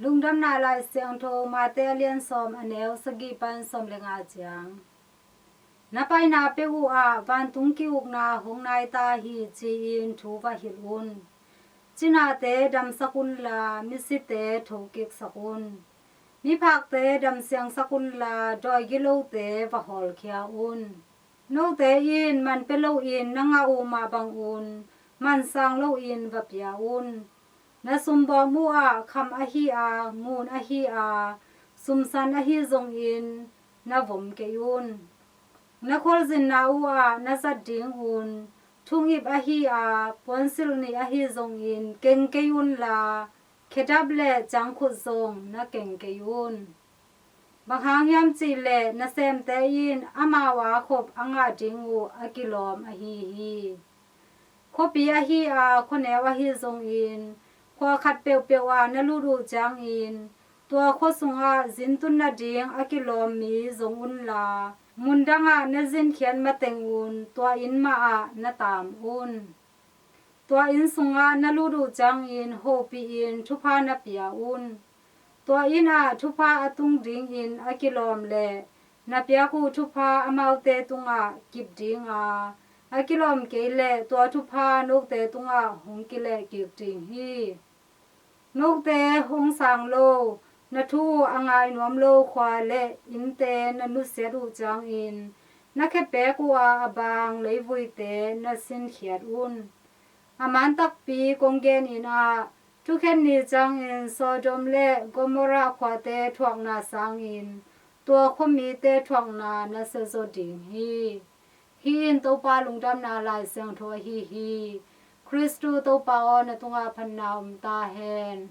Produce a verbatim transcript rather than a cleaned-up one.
Lungdamna Lai Siangtho Matthai a lian sawm, a neu sagih pan sawm le nga ciang. Na paina peuh uh ah vantung ki-ukna hong nai ta hi, ci-in thu va hilh un. Cinate damsak unla, misite thokiksak un. Miphakte damsiangsak unla, dawi gilote va hawlkhia un. Note in man pia loin na ngah uh mah bangun man sang loin va pia un. Na sumbawm uh ah kham ahi a, ngun ahi a, sumsan ahi zongin na vom kei un. Na khualzinna uh ah na zat dingun thungip ahi a, puansilh nih ahi zongin keng kei unla, khedap le cangkhut zong na keng kei un. Bang hang hiam cih leh nasemte in amau a khop a ngah ding uh a kilawm ahi hi. Khuapi ahi a, khuaneu ahi zongin khua khat peuhpeuh ah na lut uh ciangin tua khua sungah zintun nading a kilawm mi zong unla, mundang ah na zinkhiat matengun tua inn mah ah na taam un. Tua inn sungah na lut uh ciangin hopihin thupha na pia un. Tua inn ah thupha a tung dingin a kilawm leh na piak uh thupha amaute tungah kip dinga, a kilawm kei leh tua thupha note tungah hong kilehkik ding hi. Note hong sang lo, na thu uh a ngai nuam lo khua le innte na nusiat uh ciangin na khepek uh a, a bang leivuite na sinkhiat un. A man takpi kong genin ah, thukhen ni ciangin Sodom le Gomorrah khuate thuakna sangin tua khuamite thuakna na siazaw ding hi. Hih in Topa Lungdamna Lai Siangtho ahi hi. Khristu Topa aw, na tungah phatna om ta hen.